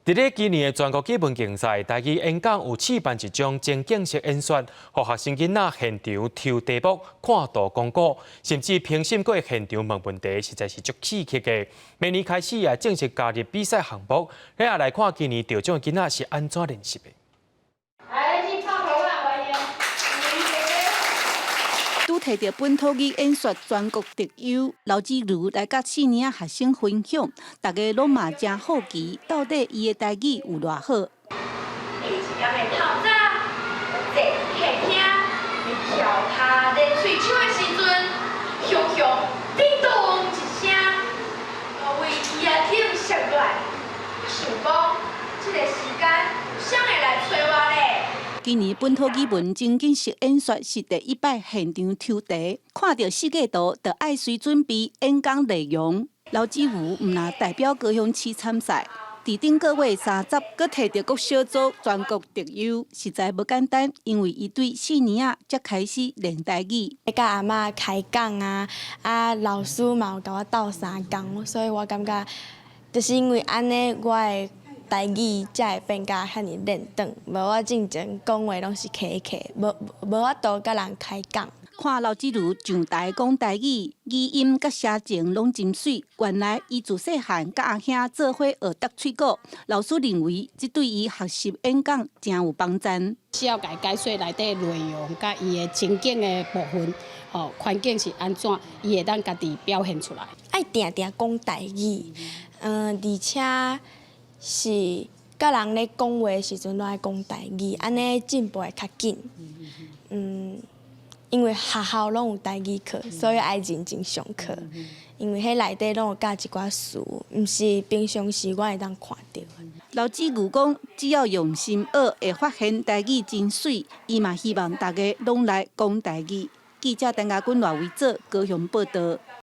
佇咧今年的全國語文競賽，台語演講有試辦一種情景式演說，予學生囡仔現場抽題目、看圖講古，甚至評審閣會現場問問題，實在是足刺激的。明年開始也正式加入比賽項目，咱也來看今年得獎的囡仔是按怎練習的。來，去拍頭啦，歡迎。拄提著本土語演說全國特優劉子如來佮四年仔學生分享，大家攏嘛誠好奇，到底伊的台語有偌好。下一點的透早，坐客廳，翹跤咧喙手的時陣，雄雄叮咚一聲，我為椅仔頂摔落來，我想講，這个時間有啥會來揣我咧？今年本土語文情景式演說是第一擺現場抽題，看著設計圖就愛隨準備演講內容。劉子如毋但代表高雄市參賽，佇頂個月30，閣提著國小組全國特優，實在無簡單，因為伊對四年仔才開始練台語。佮阿嬤開講啊，啊老師嘛有共我鬥相共，所以我感覺就是因為按呢，我的台語才會變甲遐爾輪轉，無我進前講話攏是卡卡，無無法度佮人開講。看劉子如上台講台語，語音佮聲情攏真媠。原來伊自細漢佮阿兄做伙學疊喙鼓，老師認為這對伊學習演講誠有幫助。需要共伊解說內底內容，佮伊的情景的部分，吼環境是按怎，伊會當家己表現出來。愛定定講台語，而且是佮人咧講話的時陣，攏愛講台語，按呢進步會較緊。因為學校攏有台語課，所以愛認真上課。因為彼內底攏有教一寡詞，毋是平常時我會當看著。劉子如講，只要用心學，會發現台語真媠。伊嘛希望大家攏來講台語。記者陳家君、賴維祖高雄報導。